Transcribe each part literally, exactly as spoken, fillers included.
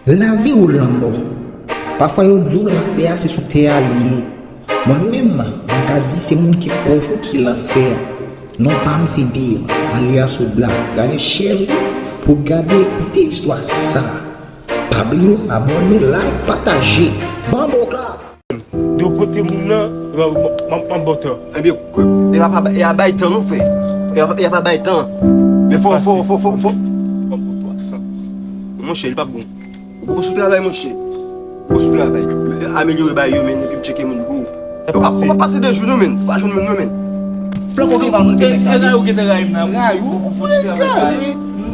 Lavi ou lanmò. Pafwa yo di w lanfè a se sou tè a li ye. Mwen menm, mwen ka di se moun ki pwòch ou ki lanfè a. Non pa m se Dave, alyas Obla. Gade chèz ou pou gade e koute istwa sa. Pa bliye abòne, like, pataje. Bamboklak! Yo pote moun nan, m ap ba w tan. Ebyen, e a pa, e a bay tan non, frè. E a, e a pa bay tan. Men fò, fò, fò, fò, fò. Monchè, li p ap bon. Ou poko sou travay, monchè. Ou poko sou travay. Amelyore bagay yo, men, epi m tcheke moun pou ou. Ou pa, ou pa pase de jou non, men. Ou pa jwenn moun non, men. Flanke w devan, monte nèg sa. E la yo gentan rayi m nan. Rayi ou? Ou fout travay sa.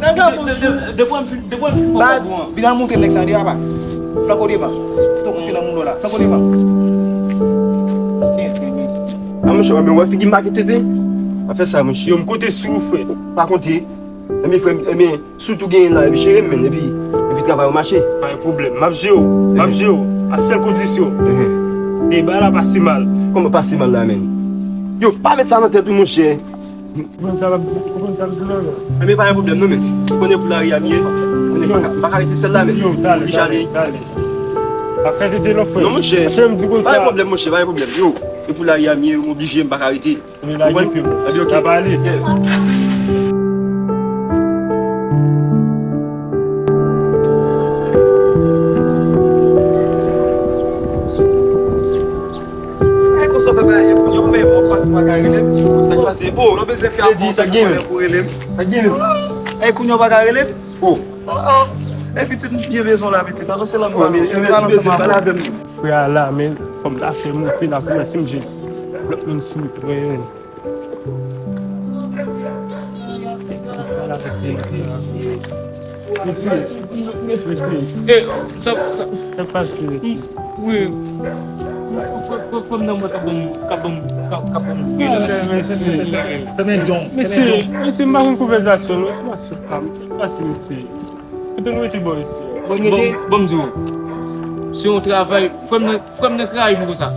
Nèg la bon sou. Depi m fin, depi m fin poko bon. Vin al monte nèg sa deyò, apa. Flanke w devan. Fout w konfye nan moun la. Flanke w devan. Tiens, tiens, tiens. A, monchè, men wè figi m pa kite te. Pa fè sa, monchè. Yo, m konte sou ou, frè. Pa konte. Ebyen, frè m, ebyen, si w tou genyen la, epi jere m, men, epi, epi travay ou mache. Pa gen pwoblèm. M ap jere w. M ap jere w. A sèl kondisyon. Deba la pase mal. Kòman pase mal la, men? Yo, pa met sa nan tèt ou, monchè. Ou konn sa m ap di, ou konn sa m ap di la, non? Ebyen, pa gen pwoblèm, non, men. Ou konnen pou lari a m ye. Ou konnen m pa ka, m pa ka rete sèl la, men. Yo, talè, talè, talè. Ap fè tete non, frè. Non, monchè. Monchè, m di konn sa. Pa gen pwoblèm, monchè, pa gen pwoblèm. Yo, e pou lari a m ye, m oblije, m pa ka rete. Ou konprann? Ebyen, ok. N ap ale. Yeah. Ay, konsa fè bagay, yo, yo, men, mwen pase pa ka rele m. Sa k pase? Oh, nou bezwen fè afè, sa k gen pou rele m. Sa k gen? Ay, kounye a w pa ka rele m? Oh. Oh, oh. Ey, pitit, m byen bezwen w la, pitit. Avanse la, m pale. M pale ansanm avè w. Frè a la, men, fò m ta fè monte la pou wè si m jwenn lòt moun sou wout mwen. Mesye, mesye, mesye. E, sa, sa, sa pase, mesye. Wi. Fò, fò, fò m nan mwen ka ban m, ka ban m, ka, ka ban m. Mesye, mesye, mesye, m pa konn konvèsasyon, non. Sa pase, mesye. Kote nou rete bò isi a? Bon, bon, bon, m di w. Se yon travay, frè m nan, frè m nan Karayib konsa.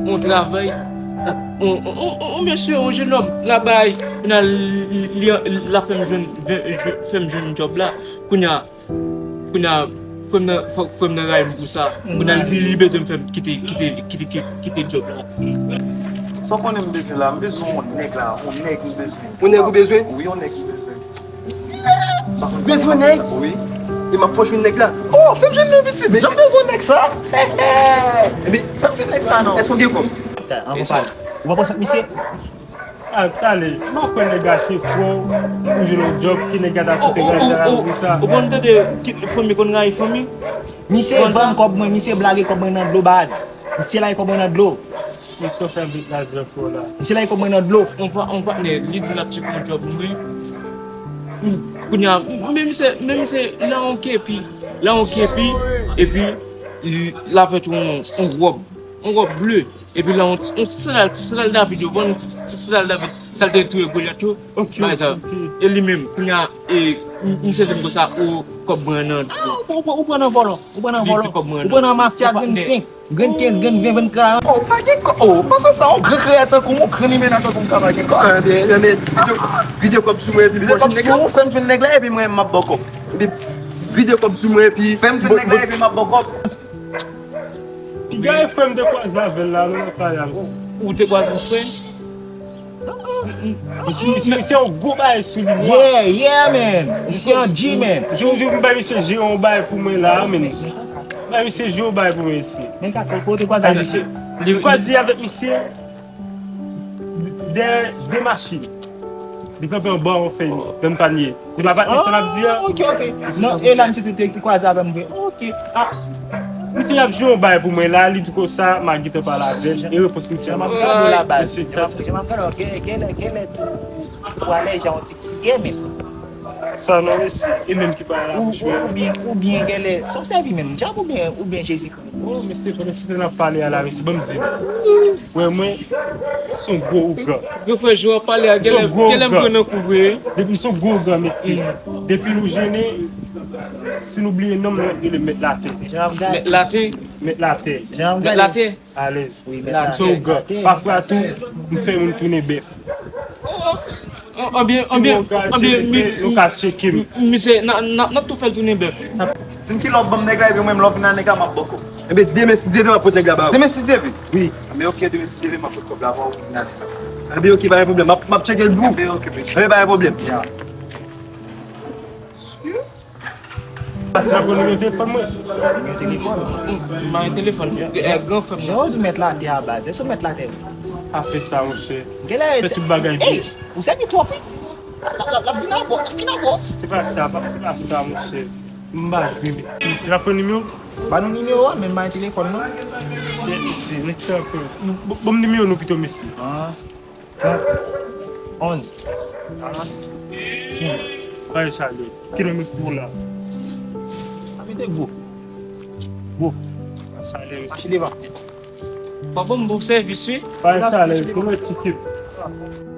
Yon travay, yon, yon, yon, yon, yon mesye, yon jenòm, la bay, kounye a, li, li, li, l ap fè m jwenn, fè m jwenn djòb la. Kounye a, kounye a, frè m nan, frè, frè m nan rayi m pou sa. Kounye a, li, li bezwen m fè m kite, kite, kite, kite, kite djòb la. Sa w konnen m bezwen la? M bezwen yon nèg la, yon nèg m bezwen. Yon nèg ou bezwen? Wi, yon nèg m bezwen. Bezwen nèg? Wi. E m ap fè w jwenn nèg la. Oh, fè m jwenn non, pitit. Jan m bezwen nèg sa. Ebyen, fè m jwenn nèg sa non. Èske w gen kòb? Anvan pale. Ou pa pran sa ak misye? A, talè. M ap pran nèg la se fò. Ou jwenn yon djòb, ki nèg la ta koute gaz la pou sa. Ou konn tande ki fanmi konn rayi fanmi? Misye vann kòb mwen, misye blage kòb mwen nan dlo baz. Misye lage kòb mwen nan dlo. Misye fè vit la jwè fò la. Misye lage kòb mwen nan dlo. On pa, on patnè, li di l ap tcheke yon djòb mwen. Kounye a, men misye, men misye la yon kepi, la yon kepi, epi l avèk yon, yon wòb, yon wòb ble, epi la yon, yon ti sandal, ti sandal David yo, bon, ti sandal David, sa l te touye Golyat yo, bagay sa. E li menm, kounye a, e, misye di m konsa, o, kòb mwen nan dlo. Ou, ou, ou pran nan vòlò, ou pran nan vòlò, ou pran nan mafya grenn senk. Grenn kenz, grenn ven, grenn karant. Oh, pa gen kò, oh, pa fè sa, yon gran kreyè tankou m, yon gran limena tankou m ka pa gen kò. Ebyen, ebyen, vide, vide kòb sou mwen, epi vide kòb sou ou, fè m jwenn nèg la, epi mwen, m ap ba w kòb. Ebyen, vide kòb sou mwen, epi fè m jwenn nèg la, epi m ap ba w kòb. Piga e frè m te kwaze avè l la, nou nan kay la. Ou te kwaze yon frè? Misye, misye, misye yon gwo bagay sou li, mwa. Yeah, yeah, man. Misye yon G, man. Misye, misye, misye, misye jere yon bagay pou mwen la, man. Bay misye jere yon bagay pou mwen isi. Men ka kote w te kwaze avèk misye? Li kwaze avèk misye dèyè de machin. Li kanpe anba yon fèy, nan panye. Se pa patnè sa n ap di a? Ok, ok. Non, e la misye te, te, te kwaze avè m vre. Ok. Ah. Misye ap jere yon bagay pou mwen la, li di konsa, m a gentan pale avè l. E repons misye. Jan m ap gade w la, baz. Jan m ap gade w, gen, gen, genlè tou. Ou alèje a yon ti kiye, men. Sa non, mesye. E menm ki pa la, ou, ou byen, ou byen genlè. Sa w sèvi menm, djab oubyen, oubyen Jezikri? Oh, mesye, pandan se tan n ap pale a la, mesye, ban m di nou. Frè mwen, se yon gwo ougan. Gwo frè, jan w ap pale a, genlè, genlè m pran nan kou vre. Depi m se yon gwo ougan, mesye. Depi nou jennen, si nou bliye non m, nou rele Mèt Latè. Mèt Latè? Mèt Latè. Mèt Latè? Alèz. Wi, Mèt Latè. M se yon ougan. Pafwa tou, m fè moun tounen bèf. Anbyen, anbyen, anbyen, mi, nou ka tcheke m. Misye, n a, n a, n ap tou fè l tounen bèf. Sa, di m ki lè w ap ban m nèg la, epi mwen, lè w vin a nèg la, m ap bòkò. Ebyen, demen, si Dye vle, m ap pot nèg la ba ou. Demen, si Dye vle? Wi. Ebyen, oke, demen, si Dye vle, m ap pot kòb la ba ou, vin a nèg la. Ebyen, oke, pa gen pwoblèm. M ap, m ap tcheke l pou ou. Ebyen, oke, mesye. Ebyen, pa gen pwoblèm. Ya. Pase la pou nimewo telefòn mwen. Nimewo telefòn? M pa gen telefòn. Eh, gran frè m nan. Jan w di mèt latè a baz. Èske w mèt latè vre? Pa fè sa, monchè. Genlè fè tout bagay byen. Ey, ou sèvi twòp, wi. L ap, l ap, l ap vin avè w, l ap vin avè w. Se pa sa, pa, se pa sa, monchè. M pa jwe, mesye. Mesye, n ap pran nimewo? Ba nou nimewo a, men m pa gen telefòn, non. Se, se, nèg sa, bon, bon, bon, nimewo nou pito, mesye. Ah. Trant, onz, kenz. Bay chalè. Ki nonm pou la? A mete gwo. Gwo. Chalè, mesye. Mache devan. Fò ban m bon sèvis, wi. Bay chalè, wi. Kòman ti kip?